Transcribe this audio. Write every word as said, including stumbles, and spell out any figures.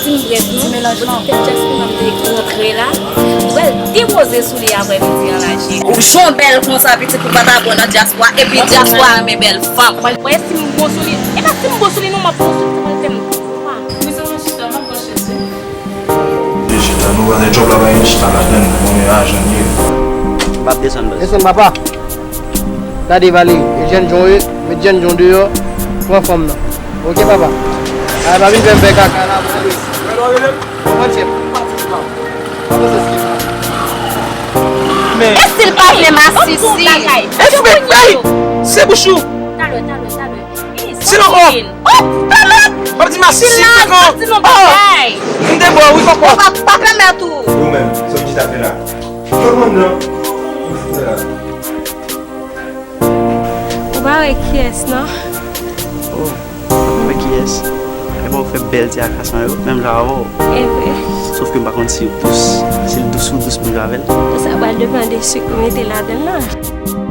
Ti melanj lan. Fè dyaspora m te rantre la. Ou pral depoze sou li aprè midi an la, cheri. Ou jan w bèl konsa, pitit, ou pa ta bon nan dyaspora, epi dyaspora renmen bèl fanm. Wè, si m bon sou li, e pa si m bon sou li, non, m ap bon sou li, sa pral fè m. Mezanmi, chita, m ap branche, si. Li chita, nou wè, djòb la pa gen chita ladann, konnen ajan ye. M ap desann, baz. Desann, papa. Gade, Valery, e jènjan w ye, met jènjan w deyò, pran fanm nan. Oke, papa. Ay, pa vin fè m fè kaka la, Valery. Konprann, chèf, m pati la. Pa panse se sa. Men. Èske l pa vle masisi? Èske, bay, se bouch ou. Talè, talè, talè. Sinon, oh, oh, talè. W ap di masisi, kòkò. Oh, m te bò, wi, kòkò. Papa, pa pèmèt ou. Ou menm, sa w di t ap fè la. Tout moun nan. Ou pa wè kiyès, non? Oh, mwen wè kiyès. Epa ou fè bèl ti akasan yo, menm jan avè w. E vre. Sof ke m pa konn si l dous. Si l dous ou dous menm jan avè l. Sa pral depann de sik ou mete ladan l lan.